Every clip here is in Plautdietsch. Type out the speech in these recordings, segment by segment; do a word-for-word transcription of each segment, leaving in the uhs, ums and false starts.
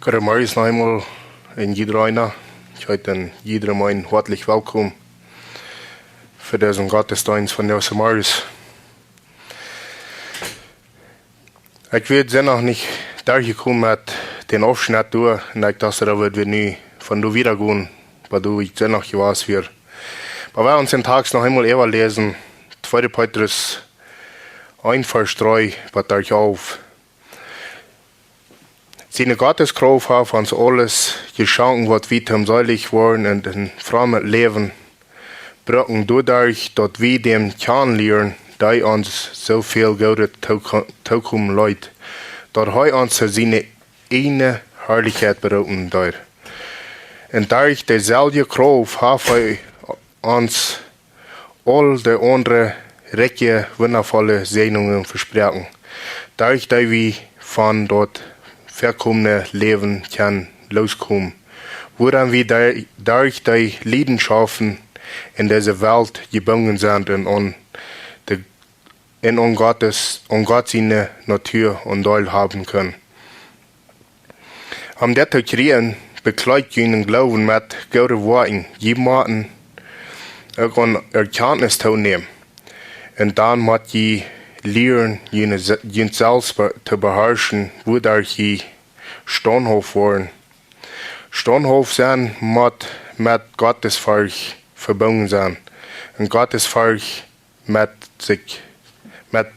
Goodemorjes noch eemol aun jieda eenen. Ekj heet junt jieda eenen hoatlich welkom fa disen Gottesdeenst von Josef Marius. Ekj wia Sindach nich doajekomen met dän Aufschnett doa, un ekj docht, daut wudd nu von doa wieda gonen, oba doa wia ekj Sindach jewast wia. Oba wie ons dän Tekst noch eemol äwaläsen, tweede Petrus eent, Varsch dree bat dree. Siene Gotteskrauft haft ons aules jeschonken, waut wie toom seelich woaren un een frommet Läwen brucken, doaderch daut wie däm kjanen lieren, dee ons soo väl Goodet tooko-, tookomen leet, daut hee ons to siene ieejne Harlichkjeit beroopen deed. Un derch deeselwje Krauft haft hee ons aul de aundre rikje, wundavolle Säajnungen vesproaken, derch dee wie von daut vekomne Läwen kjennen loskomen, wuaraun wie de-, derch dee Liedenschoften en dise Welt jebungen sent un aun de, un aun Gottes, aun Gott siene Natua Aundeel haben kjennen. Om dit to kjrieen, bekjleet jie dän Gloowen met goode Woakjen, jie motten uk aun Erkjantnis toonämen. Un dan mott jie lieren, june se-, junt selfst be-, to beharschen, wuaderch jie staunthauft woaren. Staunthauft sennen mott met Gottesfurcht vebungen sennen. Un Gottesfurcht met sikj, met,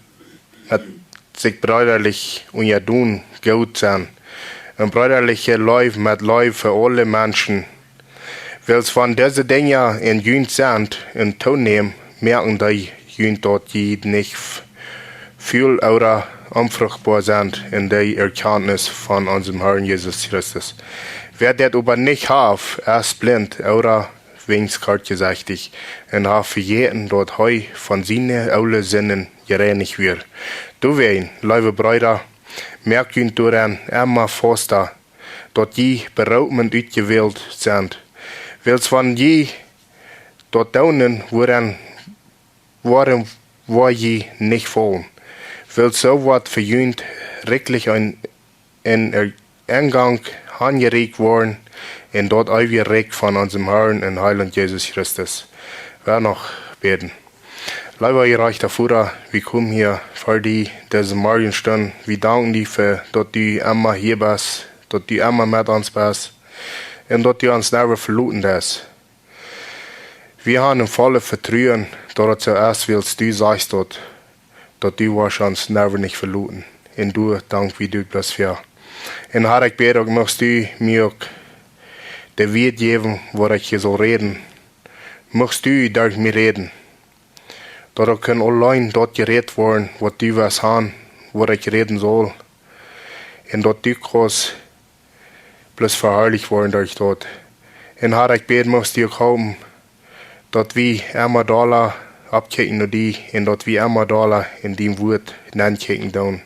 met sikj breedalich unjadon goot sennen. Un breedaliche Leew met Leew fa aule Menschen. Wiels wan dise Dinja en junt sent un toonämen, moaken dee junt, daut jie nich f-, ful ooda onfruchtboa sent en de Erkjantnis von onsen Harn Jesus Christus. Wäa dit oba nich haft, es blint ooda weens kortjesechticht un haft vejäten, daut hee von siene oole Sinden jereinicht wort. Doawäajen, leewe Breeda, moakt junt doaraun emma fausta, daut jie beroopen un utjewält sent. Wiels wan jie daut doonen, wuaren, wuaren, woa jie nich faulen. Wiels soo woat fa junt rikjlich een, een Er-, Engank hanjerieekjt woaren en daut eewje Rikj von onsen Harn un Heilaunt Jesus Christus. Wie noch bäden. Leewa jerajchta Voda, wie komen hia ver die dise Morjestund. Wie danken die fa daut du emma hia best, daut du emma met ons best un daut du ons never veloten deist. Wie haben een vollet Vetruen, daut et soo es, wiels du sajchst daut, daut du woascht ons never nich veloten. Un doa dank wie die bloos fa. Un Herr, ekj bäd uk, muchst du mie uk de Wieed jäwen, waut ekj hia saul räden. Muchst du derch mie räden. Daut uk kaun auleen daut jerät woaren, waut du west haben, waut ekj räden saul. Un daut du kaust bloos veharlicht woaren derch daut. Un Herr, ekj bäd, muchst du uk halpen, daut wie emma dolla oppkjikjen no die un daut wie emma dolla en dien Wort nenkjikjen doonen,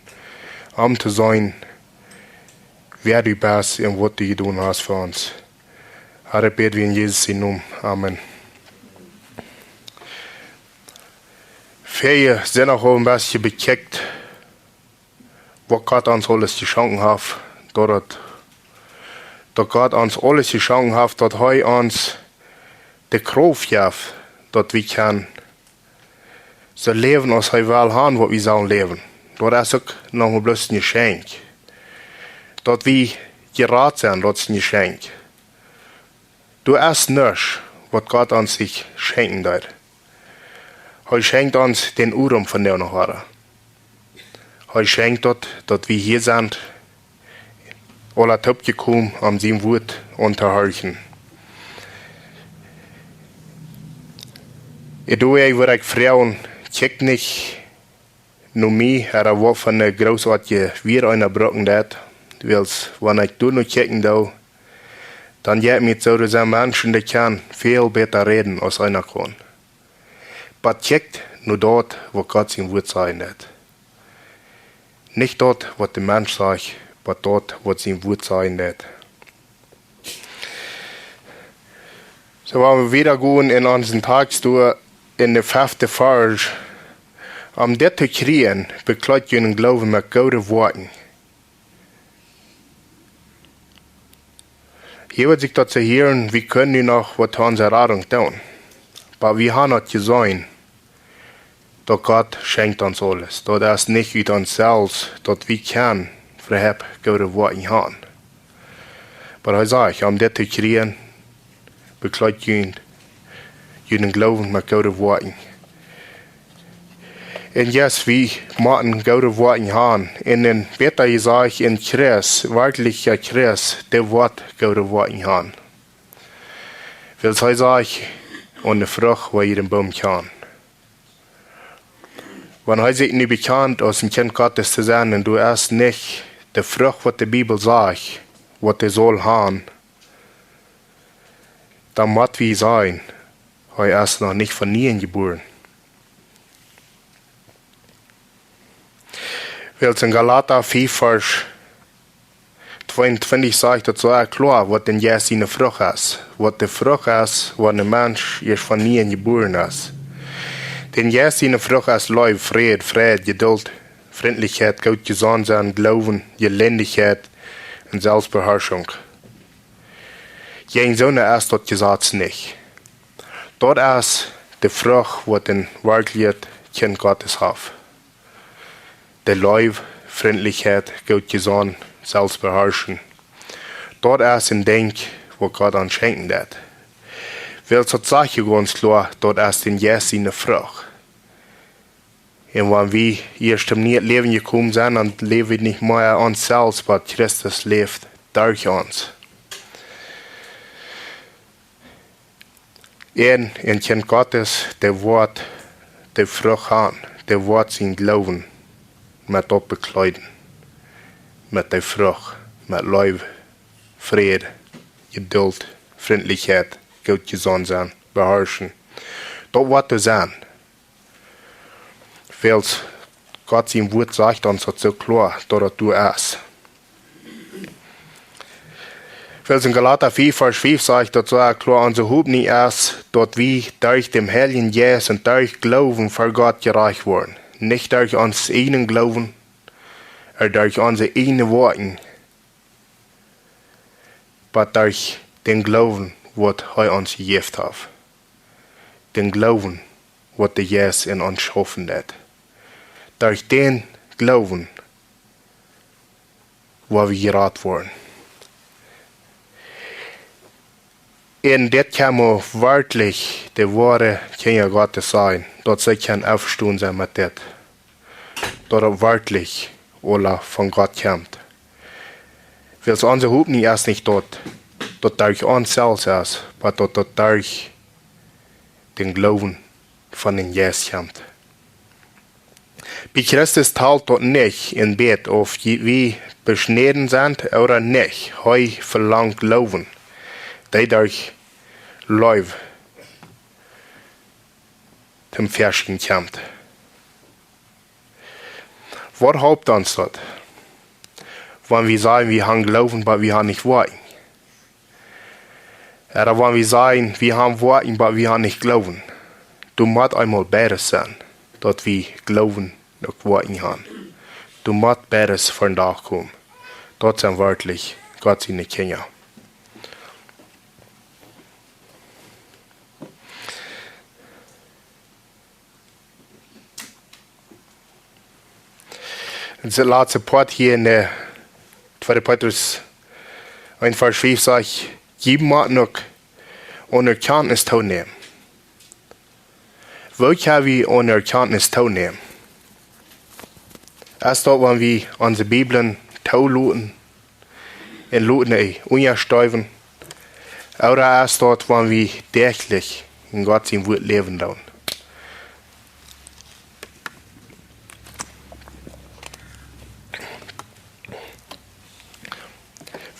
om to seenen, wäa du best un waut du jedonen hast fa ons. Herr, ekj bäd wie en Jesus sienen Nomen. Amen. Väaje Sindach haud wie een bät bekjikjt, waut Gott ons aules jeschonken haft, daut, daut Gott ons aules jeschonken haft, daut hee ons de Krauft jeft, daut wie kjennen soo läwen, aus hee well haben, waut wie sellen läwen. Daut es uk noch mau bloos een Jeschenkj. Daut wie jerat sent, daut es een Jeschenkj. Doa es nuscht, waut Gott ons nich schenkjen deed. Hee schenkjt ons dän Odem von de Nohara. Hee schenkjt daut, daut wie hia sent, aula toopjekomen, om sien Wort auntohorchen. Doawäajen wudd ekj froagen, kjikj nich no mie, ooda waut fa een grootoatja Wieed eena brucken deit, wiels wan ekj doa no kjikjen doo, dan jeit mie soo, daut sent Menschen, dee kjennen väl bäta räden aus eena kaun. Oba kjikjt no daut, waut Gott sien Wort sajen deit. Nich daut, waut de Mensch sajcht, oba daut, waut sien Wort sajen deit. Soo, wan wie wieda gonen en onsen Tekst doa en de fefte Varsch, om dit to kjrieen, bekjleet jie dän Gloowen met goode Woakjen. Hia woat sikj daut soo hieren, wie kjennen nu noch waut aun onse Radunk doonen. Oba wie haben daut jeseenen, daut Gott schenkjt ons aules. Daut es nich ut ons selfst, daut wie kjennen äwahaupt goode Woakjen haben. Oba hee sajcht, om dit to kjrieen, bekjleet junt, junt Gloowen met goode Woakjen. Un yes, wie motten goode Woakjen haben. Un een bäta jesajcht, een Christ, werkjlich een Christ, dee woat goode Woakjen haben. Wiels hee sajcht, aun de Frucht woa jie dän Boom kjanen. Wan hee sikj nu bekjant aus een Kjint Gottes to sennen, un du hast nich de Frucht, waut de Bibel sajcht, waut hee saul haben, dan mott wie sajen, hee es noch nich von nieem jebuaren. Wiels en Galata fief, Varsch tweeuntwintich sajcht daut soo kloa, waut dän Jeist siene Frucht es. Waut de Frucht es, wan een Mensch ieescht von nieem jebuaren es. Dän Jeist siene Frucht es Leew, Fräd, Freid, Jeduld, Frintlichkjeit, goot jesonnen sennen, Gloowen, Jelendichkjeit un Selfstbeharschunk. Jäajen soone es daut Jesaz nich. Daut es de Frucht, waut een werkjlichet Kjint Gottes haft. De Leew, Frintlichkjeit, goot jesonnen, Selfstbeharschunk. Daut es een Dinkj, waut Gott ons schenkjen deit. Wiels daut sajcht je gaunz kloa, daut es dän Jeist siene Frucht. Un wan wie ieescht em nieen Läwen jekomen sent, dan läw wie nich mea ons selfst, oba Christus läft derch ons. Un een Kjint Gottes, dee woat de Frucht haben, dee woat sienen Gloowen met daut bekjleeden, met de Frucht, met Leew, Fräd, Jeduld, Frintlichkjeit, goot jesonnen sennen, Beharschunk. Daut woat doa sennen. Wiels Gott sien Wort sajcht ons daut soo kloa, daut daut doa es. Wiels en Galata fief, Varsch fief sajcht daut soo kloa, onse Hopninj es, daut wie derch dän Heiljen Jeist un derch Gloowen ver Gott jerajcht woaren. Nich derch onsen eejnen Gloowen, ooda derch onse eejne Woakjen, oba derch dän Gloowen, waut hee ons jejäft haft. Dän Gloowen, waut de Jeist en ons schaufen deit. Derch dän Gloowen, woa wie jerat woaren. Un dit kaun mau werkjlich de woare Kjinja Gottes sennen, daut see kjennen envestonen sennen met dit. Daut daut werkjlich aula von Gott kjemt. Wiels onse Hopninj es nich daut, daut derch ons selfst es, oba daut daut derch dän Gloowen von dän Jeist kjemt. Bie Christus talt daut nich en bät, auf je-, wie beschnäden sent ooda nich. Hee velangt Gloowen, dee derch Leew toom Väaschien kjemt. Waut halpt ons daut, wan wie sajen, wie haben Gloowen, oba wie haben nich Woakjen? Ooda wan wie sajen, wie haben Woakjen, oba wie haben nich Gloowen? Doa mott eemol beides sennen, daut wie Gloowen un Woakjen haben. Doa mott beides vondoag komen. Daut sent werkjlich Gott siene Kjinja. En daut latste Poat hia en, äh, tweede Petrus eent Varsch fief sajcht, jie motten uk Aunerkjantnis toonämen. Woo kjenn wie Aunerkjantnis toonämen? Es daut, wan wie onse Bibeln tooloten un loten dee unjasteewen, ooda es daut, wan wie däachlich en Gott sien Wort läwen doonen?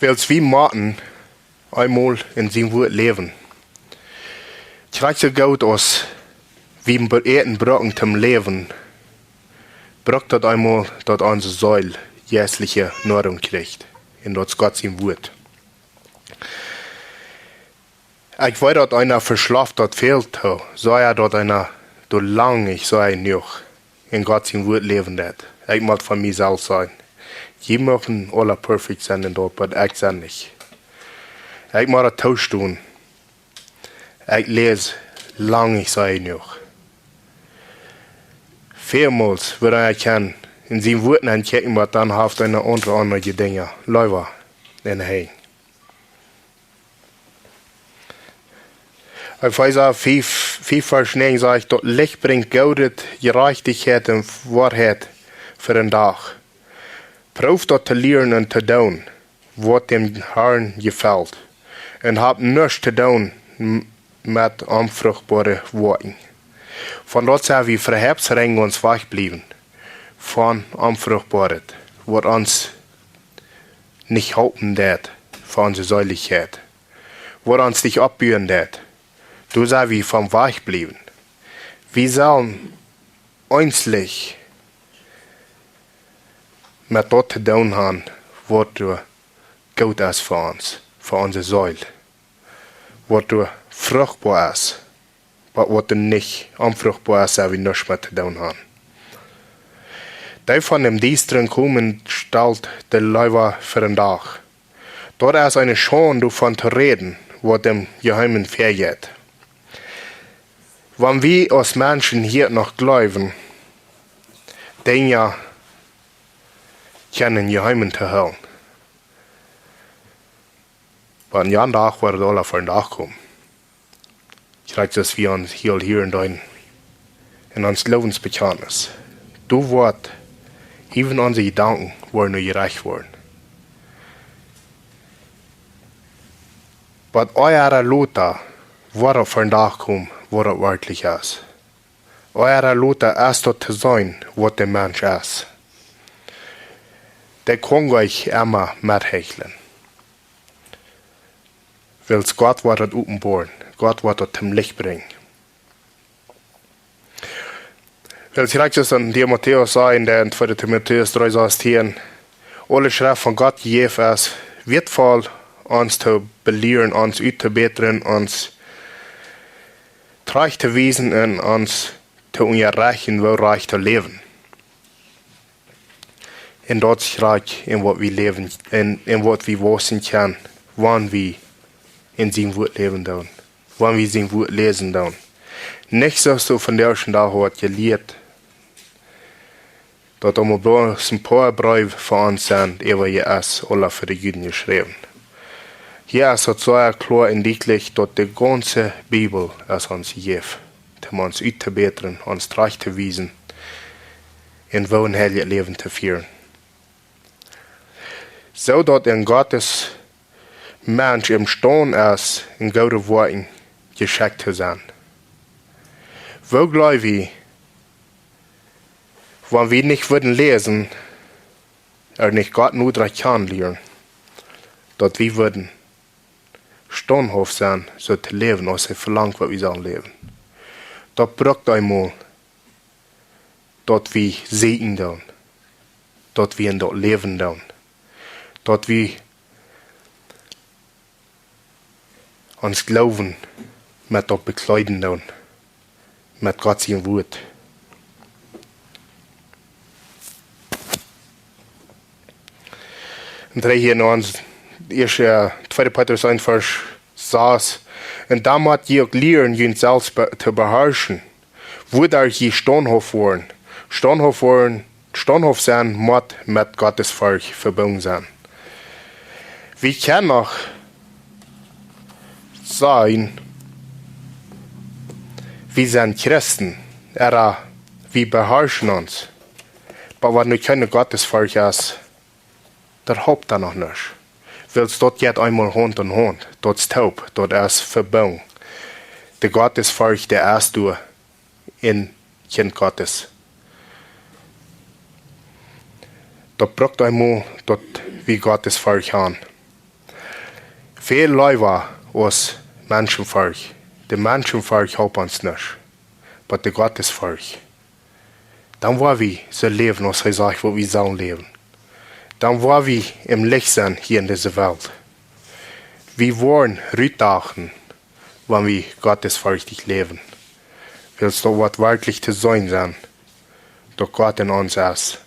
Wiels wie motten eemol en sien Wort läwen. Krakjt soo goot aus wie Äten brucken toom Läwen, brukt daut eemol, daut onse Seel jeistliche Noarunk kjricht. Un daut es Gott sien Wort. Ekj weet, daut eena veschlaft daut väl too, soo daut eena doa lang nich soo jenuach en Gott sien Wort läwen deit. Ekj mott von mie selfst sajen. Jie motten aula perfekt sennen en daut, oba ekj sie nich. Ekj mott daut toostonen. Ekj läs lang nich sea jenuach. Välmols, wan ekj kaun en sien Wuat nenn kjikjen, oba dan haft eena aundre, aundre Dinja leewa en Henj. Efeesa fiew, fiew Varsch näajen sajcht: "Daut Licht brinjt Goodet, Jerajchtichkjeit un Woarheit fa dän Dach. Prooft daut to lieren un to doonen, waut däm Harn jefelt, un habt nuscht to doonen m-, met onfruchtboare Woakjen." Von daut sent wie veheftrenj ons wajchbliewen von Onfruchtboaret, waut ons nich halpen deit fa onse Seelichkjeit, waut ons nich oppbuen deit. Doa sent wie von wajchbliewen. Wie sellen eenslich met daut to doonen haben, waut doa goot es fa ons, fa onse Seel, waut doa fruchtboa es, oba waut doa nich onfruchtboa es, sent wie nuscht met to doonen haben. Dee von däm Diestren komen, stalt de Leewa fa dän Dach. Daut es eene Schaund, doavon to räden, waut em Jeheimen vejeit. Wan wie aus Menschen hia noch jleewen, Dinja kjennen em Jeheimen to hoolen, oba en jan Dach woat daut aula fa dän Dach komen. Krakjt soo aus wie ons hia aul hieren deeden en ons Gloowensbekjantnis. Doa woat, äwen onse Jedanken woaren nu jerajcht woaren. Oba ea ooda lota woat daut fa dän Dach komen, waut daut werkjlich es. Ea ooda lota es daut to seenen, waut de Mensch es. Dee kaun nich emma methechlen. Wiels Gott woat daut openboaren, Gott woat daut toom Licht brinjen. Wiels krakjt soo aus en Timotäus sajcht, en de tweede Timotäus dree sastieen: "Aule Schreft von Gott jejäft es, wieetvoll ons to belieren, ons uttobätren, ons trajcht to wiesen un ons to unjarechten, woo rajcht to läwen." En daut es krakjt en waut wie läwen, en, en waut wie wausen kjennen, wan wie en sien Wuat läwen doonen, wan wie sien Wuat läsen doonen. Nich soo aus doa vondoag dän Dach woat jelieet, daut doa mau bloos een poa Breew fa ons sent, äwa hia es aula fa de Juden jeschräwen. Hia es daut sea kloa un dietlich, daut de gaunze Bibel es ons jejäft, toom ons uttobätren, ons trajcht to wiesen, un woo een heiljet Läwen to fieren, soo daut een Gottes Mensch emstaund es, en goode Woakjen jeschekjt to sennen. Woo jleew wie, wan wie nich wudden läsen, ooda nich Gott noda kjanen lieren, daut wie wudden staunthauft sennen, soo to läwen, aus hee velangt, waut wie sellen läwen? Daut brukt eemol, daut wie sieekjen doonen, daut wie en daut läwen doonen, daut wie ons Gloowen met daut bekjleeden doonen, met Gott sien Wuat. Un dree hia no ons, ieescht, äh, tweede Petrus eent Varsch sas: "Un dan mott jie uk lieren, junt selfst be-, to beharschen, wuaderch jie staunthauft woaren." Staunthauft woaren, staunthauft sennen mott met Gottesforcht vebungen sennen. Wie kjennen noch sajen, wie sent Christen, ooda wie beharschen ons. Oba wan nu kjeene Gottesforcht es, daut halpt dan noch nuscht. Wiels daut jeit eemol Haunt en Haunt, daut es toop, daut es vebungen. De Gottesforcht, dee es doa en Kjint Gottes. Daut brukt eemol, daut wie Gottesforcht haben. Väl leewa aus Menschenforcht. De Menschenforcht halpt ons nich, oba de Gottesforcht. Dan woa wie soo läwen, aus hee sajcht, waut wie sellen läwen. Dan woa wie em Licht sennen hia en dise Welt. Wie woaren rutdachen, wan wie gottesforchtich läwen. Wiels daut woat werkjlich to seenen sennen, daut Gott en ons es.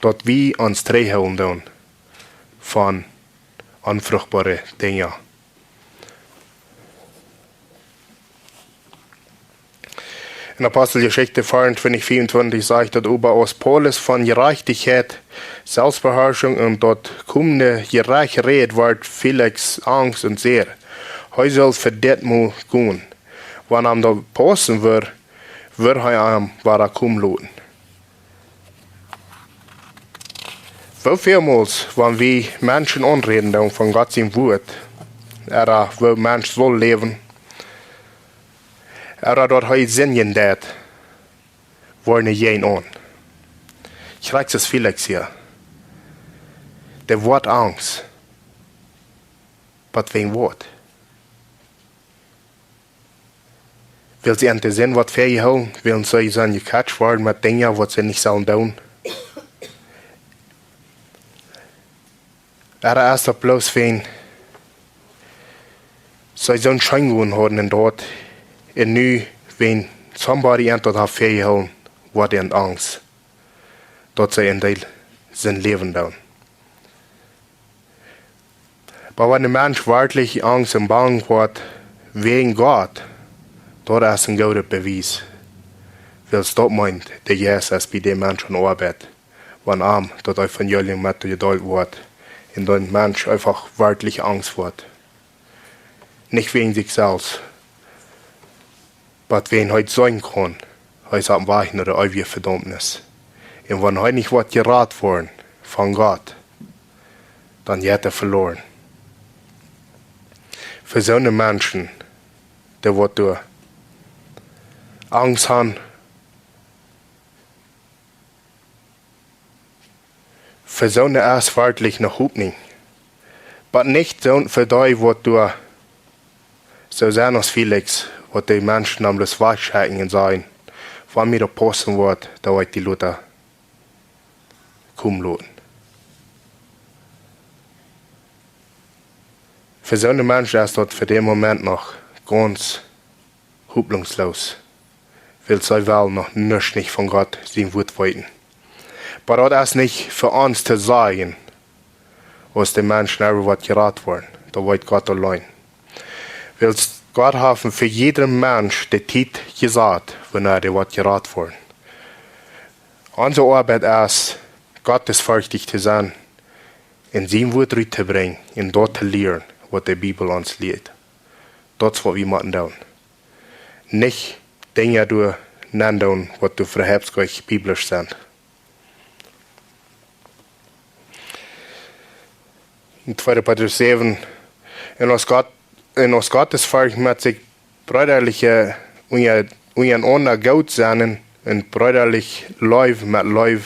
Daut wie ons trigjhoolen doonen von onfruchtboare Dinja. En Aposteljeschicht vierundzwanzig, vierundzwanzig sajcht daut: "Oba aus Paulus von Jerajchtichkjeit, Selfstbeharschunk un daut komende Jerecht räd, wort Felix angst un säd, hee sull fa dit Mol gonen. Wan am daut paussen wudd, wudd hee am wada komen loten." Woo väl Mol, wan wie Menschen aunräden doonen von Gott sien Wuat, ooda woo Mensch saul läwen, ooda daut hee sindjen deit, woaren wie jäajen aun. Krakjt soo aus Felix hia. Dee woat angst. Waut wäajen waut? Wiels see aun de Sind woat väajehoolen, wiels see sent jekjatcht worden met Dinja waut see nich sellen doonen. Ooda es daut bloos wäajen see soon Scheengonen hauden un daut, un nu wäajen somebody an daut haft väajehoolen, woat an angst, daut see en dee Sind läwen doonen. Oba wan een Mensch werkjlich angst un bang woat wäajen Gott, daut es een goodet Bewies. Wiels daut meent, de Jeist es bie dän Mensch aun Oabeit, wan am daut Evangelium metjedeelt woat, un dän Mensch eefach werkjlich angst woat. Nich wäajen sikj selfst, oba wäajen hee seenen kaun, hee es oppem Wajch no de eewje Vedaumnis. Un wan hee nich woat jerat woaren von Gott, dan jeit hee veloaren. Fa soone Menschen, dee waut doa angst haben, fa soone es werkjlich ne Hopninj. Oba nich soo fa dee waut doa soo sent aus Felix, waut de Menschen am bloos wajchschekjen un sajen: "Wan mie daut paussen woat, dan woa ekj die lota komen loten." Fa soone Menschen es daut fa dän Moment noch gaunz hopninjsloos, wiels see wellen noch nuscht nich von Gott sien Wuat weeten. Oba daut es nich fa ons to sajen, aus de Menschen äwa woat jerat woaren, daut weet Gott auleen. Wiels Gott haft fa jieda Mensch de Tiet jesat, wanea dee woat jerat woaren. Onse Oabeit es, gottesferchtich to sennen un sien Wuat rut to brinjen un daut to lieren, waut de Bibel ons lieet. Daut es, waut wie motten doonen. Nich Dinja doa nenn doonen, waut doa äwahaupt nich biblisch sent. En tweede Petrus säwen: "Un aus Gott, un aus Gottesfercht met sikj breedalich unja, unjarenaunda goot sennen un breedalich Leew met Leew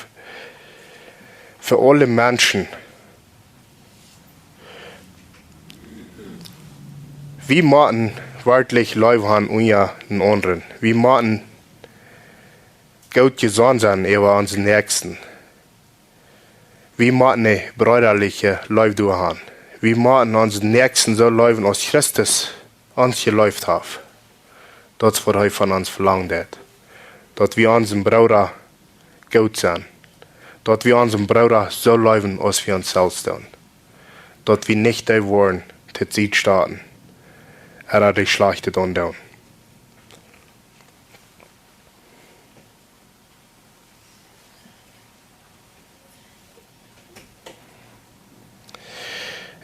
fa aule Menschen." Wie motten werkjlich Leew haben unjarenaunda. Wie motten goot jesonnen sennen äwa onsen Näakjsten. Wie motten ne breedaliche Leew doa haben. Wie motten onsen Näakjsten soo leewen aus Christus ons jeleeft haft. Daut es, waut hee von ons velangt haft. Daut wie onsen Brooda goot sennen. Daut wie onsen Brooda soo leewen aus wie ons selfst doonen. Daut wie nich dee woaren to Sied stoten ooda dee Schlajchtet aundoonen.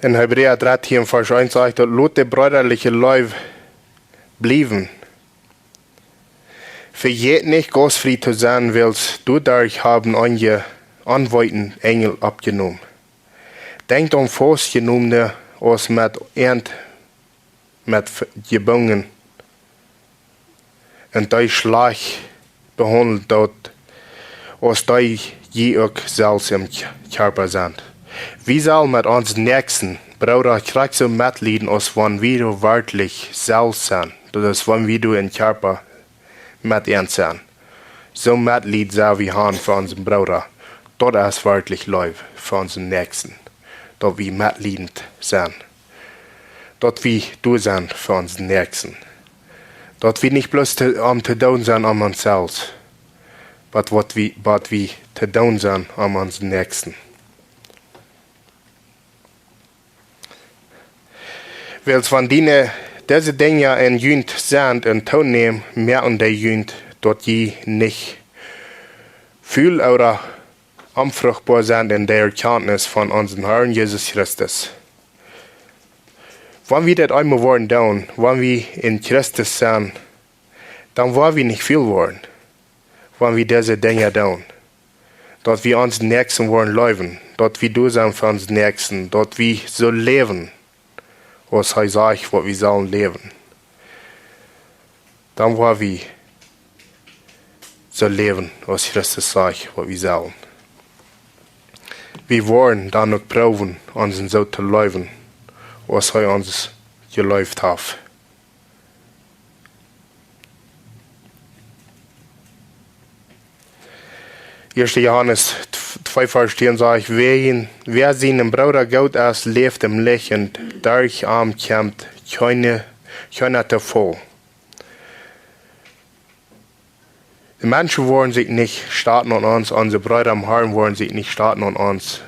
En Hebräa dartieen, Varsch eent sajcht daut: "Lot de breedaliche Leew bliewen. Vejät nich, gaustfrie to sennen, wiels doaderch haben eenje onweetende Enjel aunjenomen. Denkjt aun Faustjenomne, aus met an met v-, jebungen, un dee schlajcht behaundelt, daut aus dee jie uk selfst em Kj-, Kjarpa sent." Wie sellen met onsen Näakjsten, Brooda, krakjt soo metlieden, aus wan wie doa werkjlich selfst sent. Daut es, wan wie doa em Kjarpa met an sent. Soo Metlied sell wie haben fa onsen Brooda. Daut es werkjlich Leew fa onsen Näakjsten. Daut wie metliedent sent. Daut wie doa sent fa onsen Näakjsten. Daut wie nich bloos to, om to doonen sent om ons selfst, oba waut wie, waut wie to doonen sent om onsen Näakjsten. Wiels wan dee, dise Dinja en junt sent un toonämen, moaken dee junt daut jie nich ful ooda onfruchtboa sent en de Erkjantnis von onsen Harn Jesus Christus. Wan wie daut eemol woaren doonen, wan wie en Christus sent, dan woa wie nich ful woaren, wan wie dise Dinja doonen. Daut wie onsen Näakjsten woaren leewen, daut wie doa sent fa onsen Näakjsten, daut wie soo läwen, aus hee sajcht, waut wie sellen läwen. Dan woa wie soo läwen, aus Christus sajcht, waut wie sellen. Wie woaren dan uk proowen, onsen soo to leewen, aus hee ons jeleeft haft. Ieeschte Johanes twee Varsch tieen sajcht: "Wäa, wäa sienem Brooda goot es, läft em Licht, un derch am kjemt kjeene, kjeena to Faul." De Menschen woaren sikj nich stoaten aun ons, onse Breeda em Harn woaren sikj nich stoaten aun ons,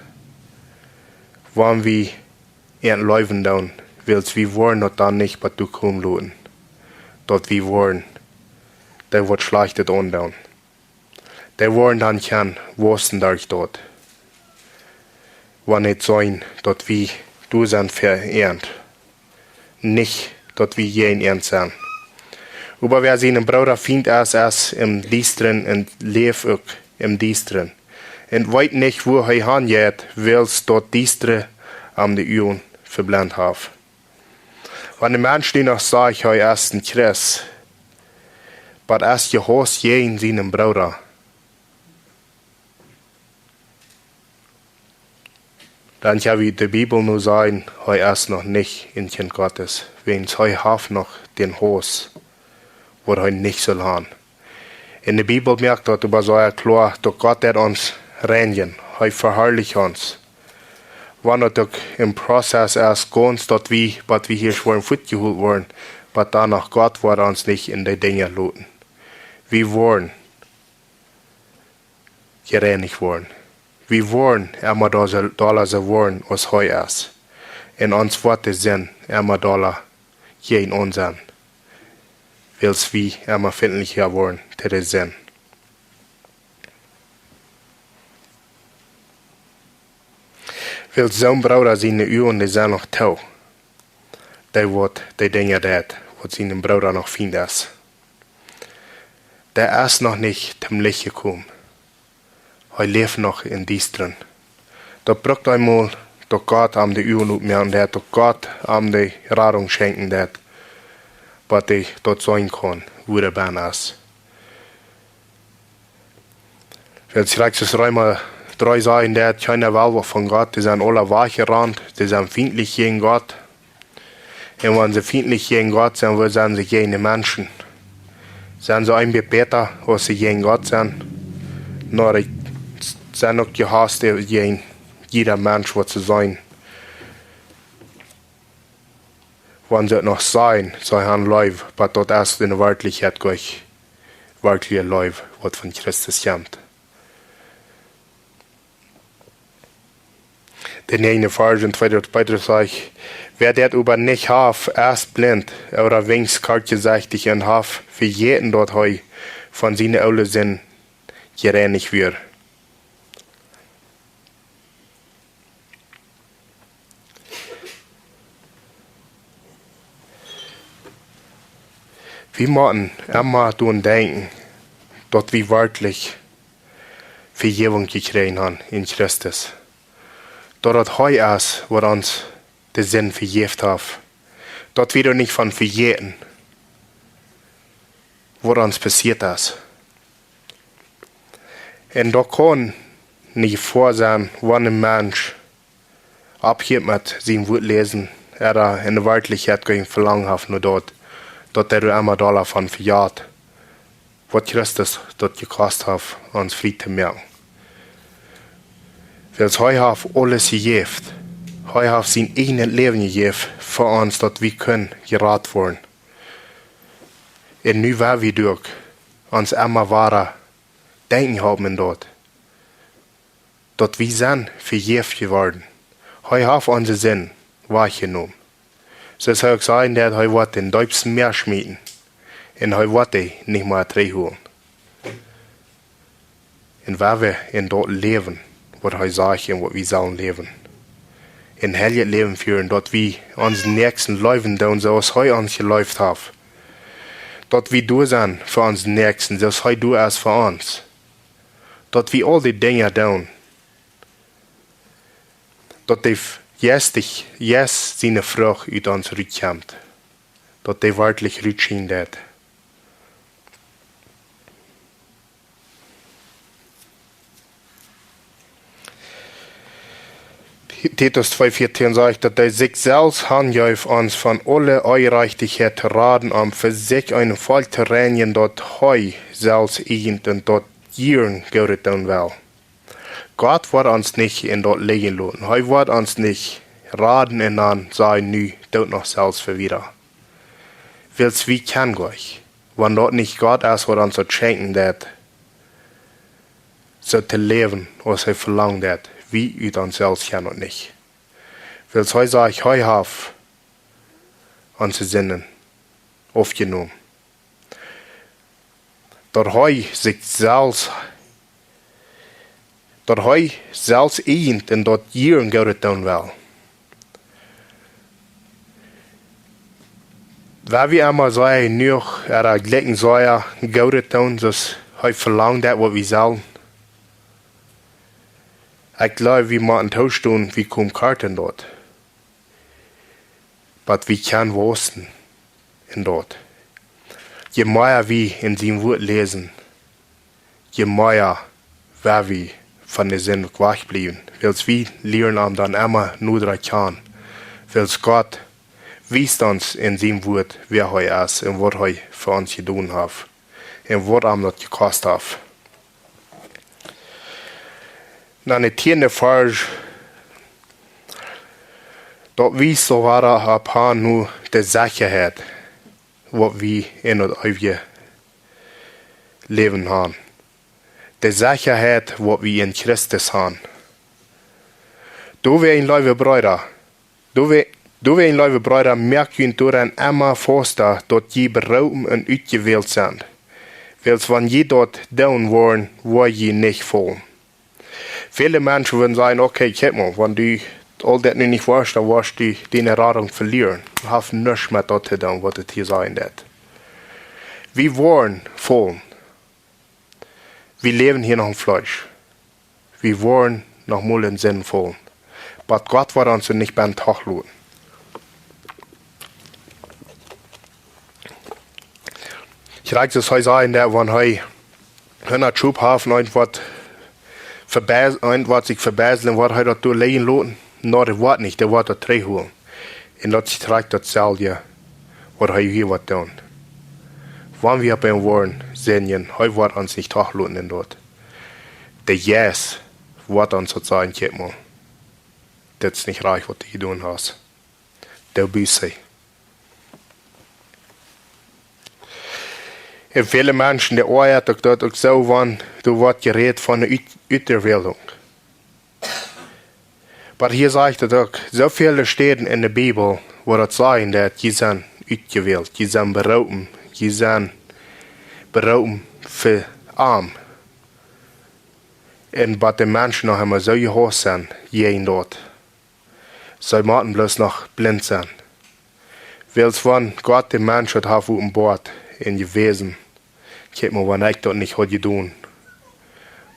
wan wie an leewen doonen, wiels wie woaren daut dan nich bat doa komen loten, daut wie woaren dee waut Schlajchtet aundoonen. Dee woaren dan kjennen wausen derch daut, wan et sennen, daut wie doa sent fa an, nich daut wie jäajen an sent. Oba wäa sienem Brooda Fient es, es em Diestren un läft uk em Diestren, un weet nich, wua hee han jeit, wiels daut Diestre am de Uagen veblent haft. Wan de Mensch nu noch sajcht, hee es een Christ, oba es jehaust jäajen sienem Brooda, dan kjenn wie de Bibel nu sajen, hee es noch nich een Kjint Gottes, wiels hee haft noch dän Hauss, waut hee nich saul han. En de Bibel moakt daut oba sea kloa, daut Gott deit ons reinjen, hee veharlicht ons. Wan daut uk een Prozess es, gaunz daut wie, bat wie hia woaren fuatjeholt woaren, oba dan noch Gott woat ons nich en dee Dinja loten. Wie woaren jereinicht woaren. Wie woaren emma doa soo, dolla soo woaren aus hee es. Un ons woat de Sind emma dolla jäajen ons sennen, wiels wie emma fintlicha woaren to de Sind. Wiels soon Brooda siene Uagen, dee sent noch too, dee waut dee Dinja deit, waut sienem Brooda noch Fient es. Dee es noch nich toom Licht jekomen. Hee läft noch em Diestren. Daut brukt eemol, daut Gott am de Uagen opmoaken deit, daut Gott am de Radunk schenkjen deit, waut hee daut seenen kaun, wua hee bennen es. Wiels Christus Reema dree sajen deit, kjeena well waut von Gott, dee sent aula wajchjerant, dee sent fintlich jäajen Gott. Un wan see fintlich jäajen Gott sent, woo sent see jäajen de Menschen? Sent see een bät bäta aus see jäajen Gott sent? Nä, dee sent uk jehaust jäajen jieda Mensch waut see seenen. Wan see noch sajen, see han Leew, oba daut es en Werkjlichkjeit goanich werkjliche Leew, waut von Christus kjemt. De näajende Varsch en tweede Petrus sajcht: "Wäa daut oba nich haft, es blint, ooda weens kortjesechticht un haft vejäten, daut hee von siene oole Sind jereinicht wort." Wie motten emma doaraun denkjen, daut wie werkjlich Vejäwunk jekjräajen han en Christus. Daut daut hee es, waut ons de Sind vejäft haft. Daut wie doa nich von vejäten, waut ons passieet es. Un daut kaun nich väasennen, wan een Mensch oppheet met sien Wuat läsen, ooda en de Werkjlichkjeit kjeen Velangen haft no daut, daut hee doa emma dolla von vejat, waut Christus daut jekost haft, ons frie to moaken. Wiels hee haft aules jejäft. Hee haft sien eejnet Läwen jejäft fa ons, daut wie kunnen jerat woaren. Un nu woa wie derch ons emma wada denkjen haben en daut, daut wie sent vejäft jeworden. Hee haft onse Sind wajchjenomen. Soo aus hee uk säd, daut hee woat dän deepsten Mäa schmieten. Un hee woat dee nich mea trigjholen. Un wua wie en daut läwen, waut hee sajcht un waut wie sellen läwen. En heiljet Läwen fieren, daut wie onsen Näakjsten leewen doonen, soo aus hee ons jeleeft haft. Daut wie doa sent fa onsen Näakjsten, soo aus hee doa es fa ons. Daut wie aul dee Dinja doonen, daut de Jeist, Jeist siene Frucht ut ons rutkjemt. Daut dee werkjlich rutschient. Titus twee vieetieen sajcht, daut hee sikj selfst hanjeef, ons von aule Onjerajchtichkjeit to raden, om fa sikj een Volkj to reinjen, daut hee selfst ieejent un daut jieren Goodet doonen well. Gott woat ons nich en daut lijen loten. Hee woat ons nich raden un dan sajen: "Nu, doot noch selfst fa wieda." Wiels wie kjennen nich, wan daut nich Gott es, waut ons daut schenkjen deit, soo to läwen, aus hee velangen deit, wie ut ons selfst kjennen daut nich. Wiels hee sajcht, hee haft onse Sinden aufjenomen. Daut hee sikj selfst, daut hee selfst ieejent un daut jieren Goodet doonen well. Wan wie emol soo jenuach, ooda jlikj soo Goodet doonen, soo aus hee velangt, daut waut wie sellen. Ekj jleew, wie motten toostonen, wie komen kort en daut. Oba wie kjennen wausen en daut. Je mea wie en sien Wort läsen, je mea woa wie von de Sind wajchbliewen. Wiels wie lieren am dan emma noda kjanen. Wiels Gott wiest ons en sien Wort, wäa hee es un waut hee fa ons jedonen haft. Un waut am daut jekost haft. Dan de tieende Varsch, daut wiest soo wada opp han no de Sechaheit, waut wie en daut eewje Läwen han. De Sechaheit, waut wie en Christus han. Doawäajen, leewe Breeda, doawä-, doawäajen, leewe Breeda, moakt junt doaraun emma fausta, daut jie beroopen un utjewält sent. Wiels wan jie daut doonen woaren, woa jie nich faulen. Väle Menschen wudden sajen: "Okay, kjikj mol, wan du aul daut nu nich woascht, dan woascht du diene Radunk velieren." Daut haft nuscht met daut to doonen, waut et hia sajen deit. Wie woaren faulen. Wie läwen hia noch em Fleesch. Wie woaren noch mol en Sind faulen. Oba Gott woat ons nich bie Tag loten. Krakjt soo aus hee säd, daut wan hee hundat Schop haft un eent woat vebäs-, eent woat sikj vebäslen, woat hee daut doa lijen loten? Nä, daut woat nich, dee woat daut trigjholen. Un daut es krakjt daut selwje, waut hee hia woat doonen. Wan wie opp am woaren sindjen, hee woat ons nich trigjloten en daut. De Jeist woat ons daut sajen: "Kjikj mol, dit es nich rajcht, waut du jedonen hast. Doo Buße." Un väle Menschen, dee oajat uk daut uk soo, wan doa woat jerät von de Ut-, Uterwählunk. Oba hia sajcht et uk, soo väle Städen en de Bibel, wua daut sajen deit, jie sent utjewält, jie sent beroopen, jie sent beroopen fa am. Un waut de Menschen noch emma soo jehaust sent, jäajen daut. See motten bloos noch blint sennen. Wiels wan Gott de Menschheit haft openboat un jewäsen: "Kjikj mol, wan ekj daut nich haud jedonen,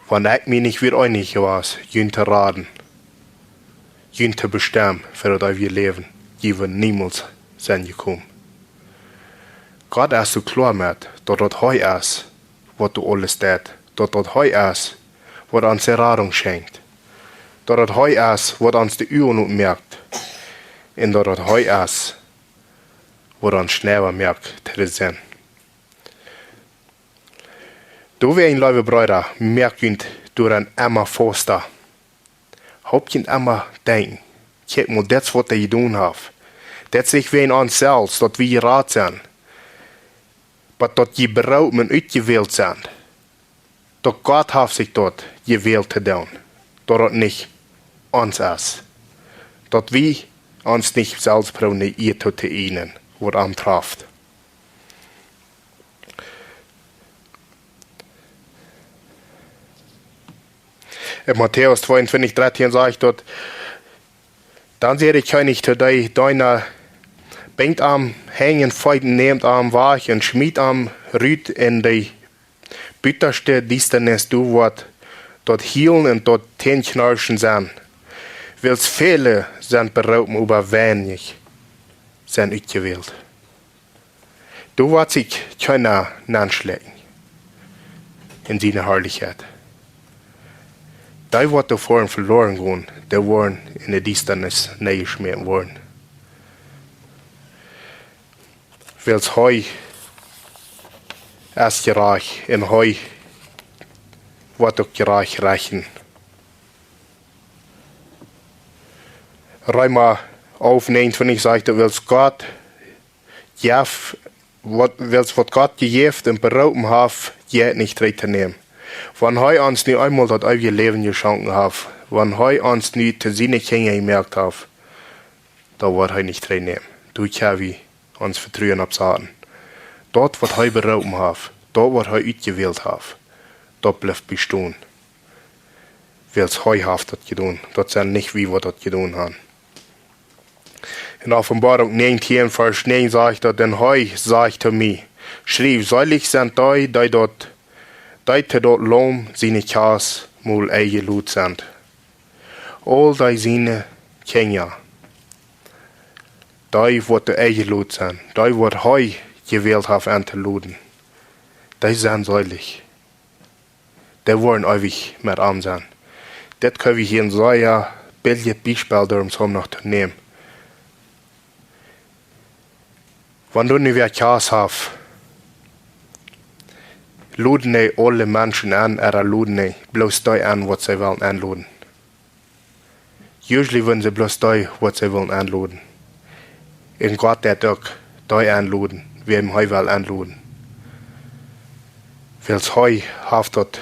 wan ekj mie nich wia eenich jewast, junt to raden, junt to bestemmen fa daut eewje Läwen, jie wudden niemols sennen jekomen." Gott es soo kloa met daut, daut hee es, waut doa aules deit, daut daut hee es, waut ons de Radunk schenkjt, daut daut hee es, waut ons de Uagen opmoakt, un daut daut hee es, waut ons schneller moakt to de Sind. Doawäajen, leewe Breeda, moakt junt doaraun emma fausta. Hoopt junt emma denkjen: "Kjikj mol, dit es waut hee jedonen haft." Dit es nich wäajen ons selfst, daut wie jerat sent, oba daut jie beroopen un utjewält sent. Daut Gott haft sikj daut jewält to doonen, daut daut nich ons es. Daut wie ons nich selfst proowen de Ea to, to ieejnen, waut am traft. En Matäus tweeuntwintich dartieen sajcht daut: Dan säd de Kjennich to dee Deena: Binjt am Henj un Feet, nämt am wajch un schmiet am rut en de butaschte Diestanis, doa woat daut Hielen un daut Tänenkjnarschen sennen. Wiels väle sent beroopen, oba weinich sent utjewält. Doa woat sikj kjeena nenschlekjen en siene Harlichkjeit. Dee, waut doa väaren veloaren gonen, dee woaren en de Diestanis nenjeschmäten woaren. Wiels hee es jerajcht un hee woat uk jerajcht rechten. Reema alf näajentuntich sajcht daut: Wiels Gott jeft, waut, wiels waut Gott jejäft un beroopen haft, jeit nich trigj to nämen. Wan hee ons nu eemol daut eewje Läwen jeschonken haft, wan hee ons nu to siene Kjinja jemoakt haft, dan woat hee nich trigj nämen. Doa kjenn wie ons Vetruen opp saten. Daut, waut hee beroopen haft, daut, waut hee utjewält haft, daut blift bestonen. Wiels hee haft daut jedonen. Daut sent nich wie, waut daut jedonen haben. En Openboarunk näajentieen, Varsch näajen sajcht daut: Un hee säd to mie: Schriew: Seelich sent dee, dee daut, dee to daut Laum siene Kjast mol enjelot sent. Aul dee siene Kjinja, dee, waut doa enjelot sent, dee, waut hee jewält haft enjeloden, dee sent seelich. Dee woaren eewich met am sennen. Dit kjenn wie hia een sea bildlichet Biespel doaromm noch to nämen. Wan du nu wäa Kjast hast, loden dee aule Menschen enn, ooda loden dee bloos dee enn, waut see wellen enloden? Usually wudden see bloos dee, waut see wellen enloden. Un Gott deit uk dee enloden, wäm hee well enloden. Wiels hee haft daut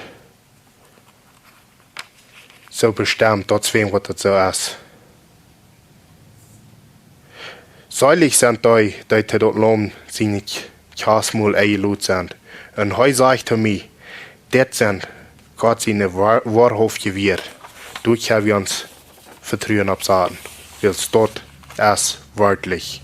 soo bestemt, daut es wäm, waut daut soo es. Seelich sent dee, dee to daut Laum siene Kjast mol enjelot sent. Un hee säd to mie: Dit sent Gott siene woa-, woarhauftje Wieed. Doa kjenn wie ons Vetruen opp saten. Wiels daut es werkjlich.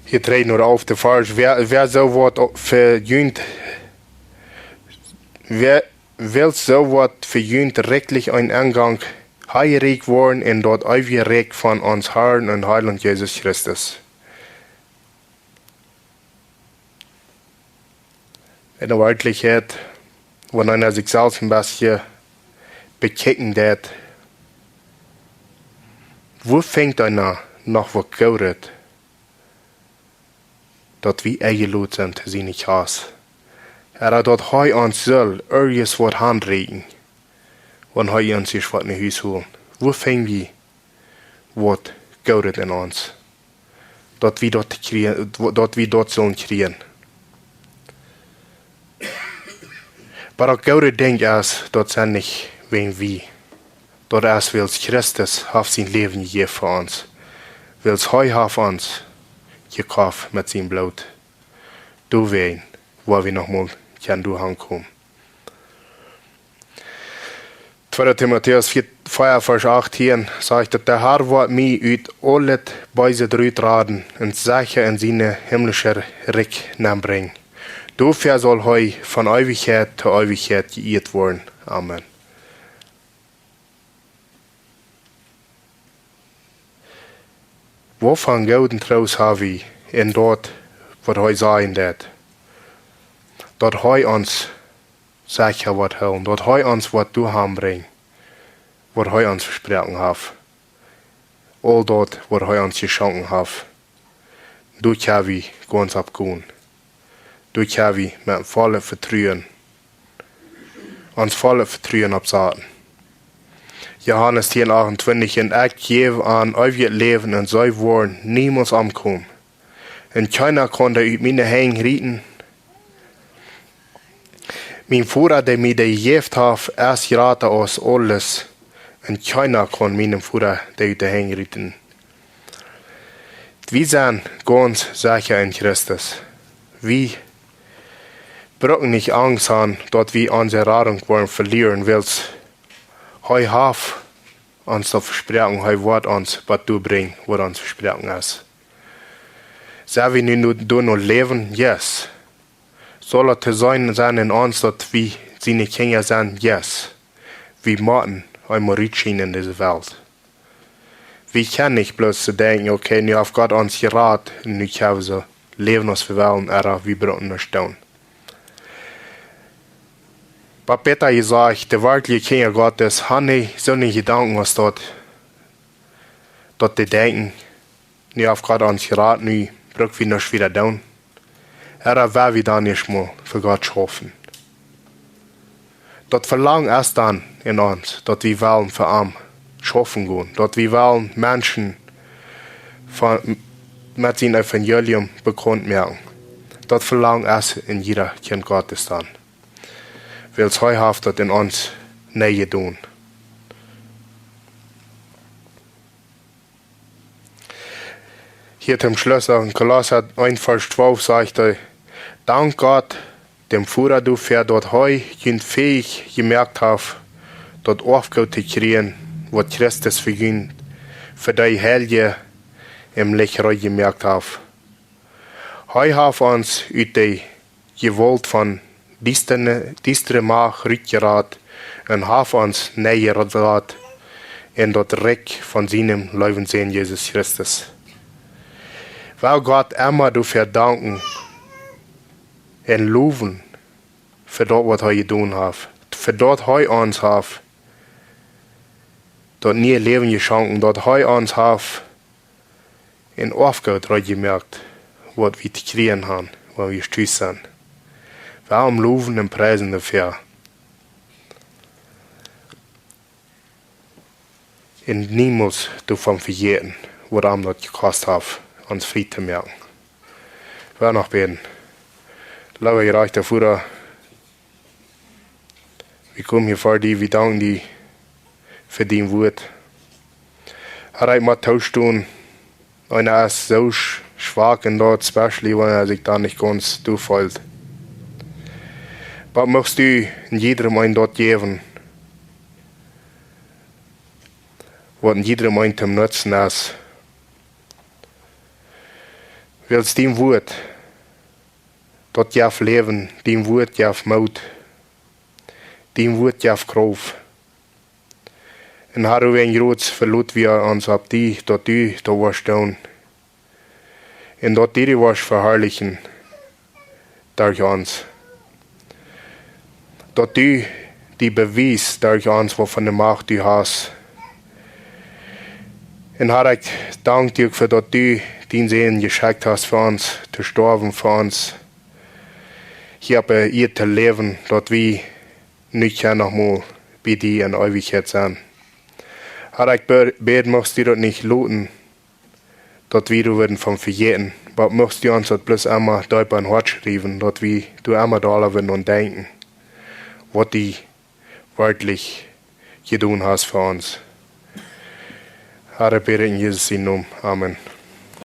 Hia trigj no dän alften Varsch. Wäa, wäa soo woat o-, fa junt, wäa, wiels soo woat fa junt rikjlich een Engank hanjerieekjt woaren en daut eewje Rikj von onsen Harn un Heilaunt Jesus Christus. En de Werkjlichkjeit, wan eena sikj selfst een bät bekjikjen deit, woo finjt eena noch waut Goodet, daut wie enjelot sent to siene Kjast? Ooda daut hee ons saul irjent waut hanrieekjen, wan hee ons ieescht waut no Hus holen? Woo finj wie waut Goodet en ons, daut wie daut kjrie-, daut wie daut sellen kjrieen? Oba daut goode Dinkj es, daut sent nich wäajen wie. Daut es, wiels Christus haft sien Läwen jejäft fa ons. Wiels hee haft ons jekoft met sien Bloot. Doawäajen, woa wie noch mol kjennen doa hankomen. Tweeda Timotäus vea, vea, Varsch achtieen sajcht daut: De Herr woat mie ut aulet Beeset rutraden un secha en sien himmlischet Rikj nenbrinjen. Doafäa saul hee von Eewichkjeit to Eewichkjeit jeieet woaren. Amen. Waut fa een gooden Troost ha wie en daut, waut hee sajen deed, daut hee ons secha woat hoolen, daut hee ons woat doa hanbrinjen, waut hee ons vesproaken haft. Aul daut, waut hee ons jeschonken haft, doa kjenn wie gaunz opp gonen. Doa kjenn wie met volle Vetruen, ons volle Vetruen opp saten. Johanes tieen achtuntwintich: Un ekj jäw an eewjet Läwen un see woaren niemols omkomen. Un kjeena kaun dee ut miene Henj rieten. Mien Voda, dee mie dee jejäft haft, es jrata aus aules. Un kjeena kaun mienem Voda dee ut de Henj rieten. Wie sent gaunz secha en Christus. Wie, brucken nich Angst han, daut wie onse Radunk woaren velieren, wiels hee haft ons daut vesproaken, hee woat ons waut doabrinjen, waut ons vesproaken es. Sell wie nu, nu doano läwen? Yes. Saul daut to seenen sennen en ons, daut wie siene Kjinja sent? Yes. Wie motten eemol rutschinen en dise Welt. Wie kjennen nich bloos soo denkjen: "Okay, nu haft Gott ons jerat un nu kjenn wie soo läwen aus wie wellen, ooda wie brucken nuscht doonen." Oba bäta jesajcht, de werkjliche Kjinja Gottes han nich soone Jedanken aus daut, daut dee denkjen: "Nu haft Gott ons jerat, nu bruck wie nuscht wieda doonen. Ooda woa wie dan ieescht mol fa Gott schaufen?" Daut Velangen es dan en ons, daut wie wellen fa am schaufen gonen, daut wie wellen Menschen von, met sien Evangelium bekaunt moaken. Daut Velangen es en jieda Kjint Gottes dan, wiels hee haft daut en ons nenjedonen. Hia toom Schluss en Kolossa eent Varsch twalf sajcht hee: "Dankt Gott, däm Voda, doafäa, daut hee junt fäich jemoakt haft, daut Oafgoot to kjrieen, waut Christus fa junt, fa dee Heilje em Licht reed jemoakt haft. Hee haft ons ut de Jewault von diestre, diestre Macht rutjerat un haft ons nenjerat en daut Rikj von sienen leewen Sän Jesus Christus." Well Gott emma doafäa danken un lowen fa daut, waut hee jedonen haft, fa daut hee ons haft daut niee Läwen jeschonken, daut hee ons haft en Oafgoot reed jemoakt, waut wie to kjrieen han, wan wie tus sent. Well am lowen un priesen doafäa. Un niemols doavon vejäten, waut am daut jekost haft, ons frie to moaken. Wie noch bäden. Leewa jerajchta Voda, wie komen hia ver die, wie danken die fa dien Wuat. Herr, ekj mott toostonen, eena es soo sch-, schwak en daut, especially wan hee sikj dan nich gaunz doafeelt. Oba muchst du en jiedrem eenen daut jäwen, waut en jiedrem eenen toom Nutzen es. Wiels dien Wuat, daut jeft Läwen, dien Wuat jeft Moot, dien Wuat jeft Krauft. Un Herr, wie en Jroots veloot wie ons opp die, daut du daut woascht doonen. Un daut du die woascht veharlichen derch ons. Daut du die bewiest derch ons, waut fa ne Macht du hast. Un Herr, ekj dank die uk fa daut du dien Sän jeschekjt hast fa ons, to stoawen fa ons, hia opp de Ieed to läwen, daut wie nu kjennen noch mol bie die en Eewichkjeit sennen. Herr, ekj bä-, bäd, muchst du daut nich loten, daut wie doa wudden von vejäten, oba muchst du ons daut bloos emma deep em Hoat schriewen, daut wie doa emma dolla wudden aun denkjen, waut du werkjlich jedonen hast fa ons. Herr, ekj bäd en Jesus sienen Nomen. Amen.